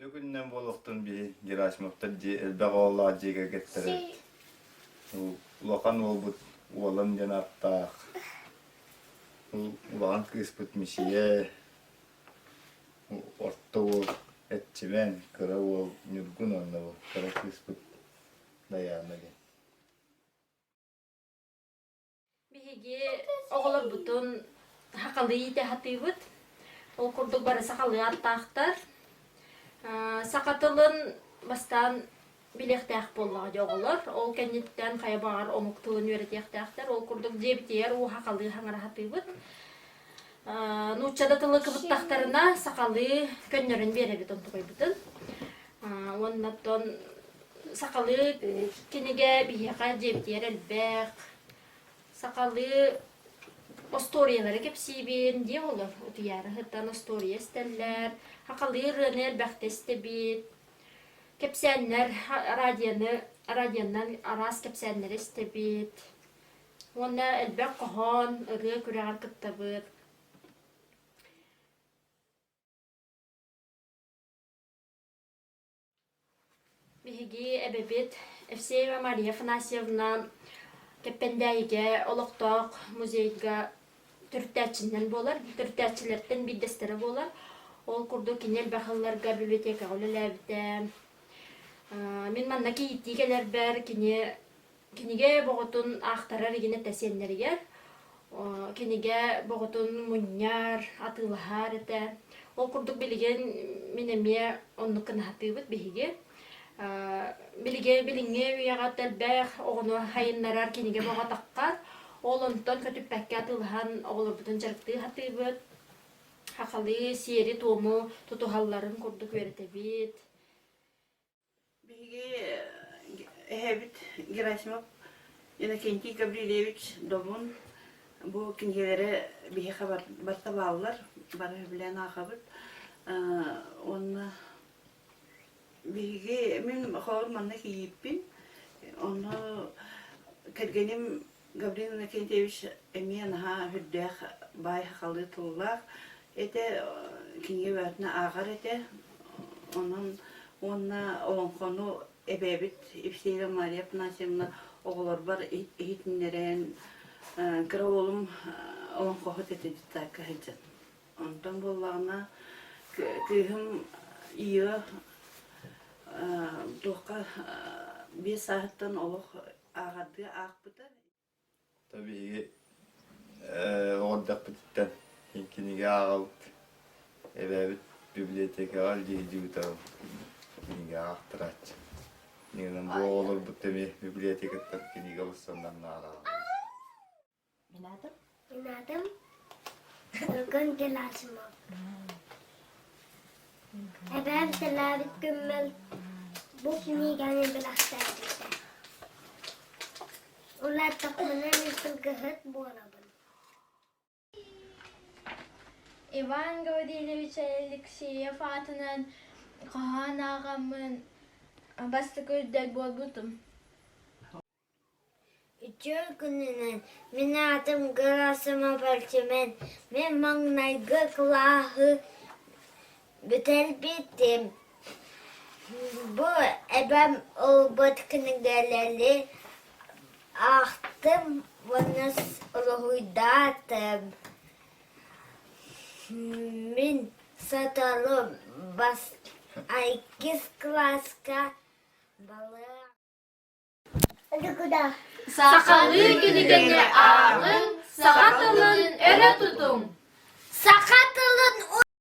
Үтүө күнүнэн буолуохтун биһи Герасимовтар дьиэ элбэх оҕолоох дьиэ кэргэттэрэ эбит. Улахан уолбут Уолан диэн ааттаах. Улахан кыыспыт Мичийэ, орто уол Эрчимэн, кыра уол Ньургун уонна кыра кыыспыт Дайаана диэн. Биһиги оҕолорбутун сахалыы иитэ сатыыбыт. Ол курдук бары сахалыы ааттаахтар. Саха тылын бастаан билиэхтээх буоллаҕа дии оҕолор. Ол кэнниттэн хайа баҕар омук тылын үөрэтиэхтээхтэр. Ол курдук дьиэбитигэр уу сахалыы саҥара сатыыбыт. Нуучча да тылы кыбыттахтарына сахалыы көннөрөн биэрэбит онтукайбытын. Уонна оттон сахалыы кинигэ биһиэхэ дьиэбитигэр элбэх. Сахалыы остуоруйалары кэпсиибин дии олор. Утуйаары сытан остуоруйа истэллэр. Сахалыы ырыаны элбэхтэ истэбит. Кэпсээннэр радионы радионан араас кэпсээннэри истэбит. Уонна элбэх хоһоон, ырыа күрэҕэр кыттабыт. Биһиги эбэбит Евсеева Мария Афанасьевна Кэппэндээйигэ олохтоох музейга төрүттээччинэн буолар, төрүттээччилэртэн биирдэстэрэ буолар. Ол курдук кини элбэх сылларга библиотекаҕа үлэлээбитэ. Мин манна кийииттии кэлэрбэр кини Кинигэ боҕотун аахтарар игин этэ сиэннэригэр. Кинигэ боҕотун мунньар, атыылаһар этэ. Ол курдук билигин мин эмиэ оннук гына сатыыбыт биһиги. Билиги билиҥҥи үйэҕэ элбэх оҕону сайыннарар кинигэ боҕо таххар. Ол онтон көтүппэккэ атыылаһан оҕолорбутун дьарыктыы сатыыбыт. Сахалыы сиэри-туому тутуһалларын курдук үөрэтэбит. Биһиги эһэбит Герасимов Иннокентий Гаврильевич Добун бу кинигэлэри биһиэхэ барыта бааллар, бары сөбүлээн аахабыт. Уонна биһиги мин холобур манна кийииппин, онно кэргэним Гаврил Иннокентьевич эмиэ наһаа үрдээх баай сахалыы тыллаах этэ, кинигэ бөҕөтүнэ ааҕар этэ. Онон уонна олоҥхону эбээбит Евсеева Мария Афанасьевна оҕолорбор иһитиннэрэн, кыра уолум олоҥхоһут этэ детсадка сылдьан. Онтон буоллаҕына кыыһым Ира туохха 5 сааһыттан олох ааҕардыы аахпыта. Биһиги оҕо эрдэхпититтэн кинигэ ааҕабыт. Эбээбит библиотекаҕа илдьэ кинигэ аахтарааччы. Иннинэн бу оҕолорбут эмиэ библиотекаттан кинигэ ылсаннар ааҕаллар. Мин аатым? Мин аатым Ньургун Герасимов. Эбээм сэлээбит күммэр бу кинигэни бэлэхтээбитэ. Улааттахпына мин сылгыһыт буолабын. Иван Гаврильевич Алексеев аатынан хоһоон ааҕаммын бастакы үрдэл буолбутум. Үтүө күнүнэн, мин аатым Герасимов Эрчимэн. Мин маҥнайгы кылааһы бүтэрбитим. Бу эбэм ылбыт кинигэлэри аахтым уонна уруһуйдаатым. Мин сотору иккис кылааска балыа Сахалыы кинигэни ааҕыҥ, саха тылын өрө тутуҥ! Саха тылын.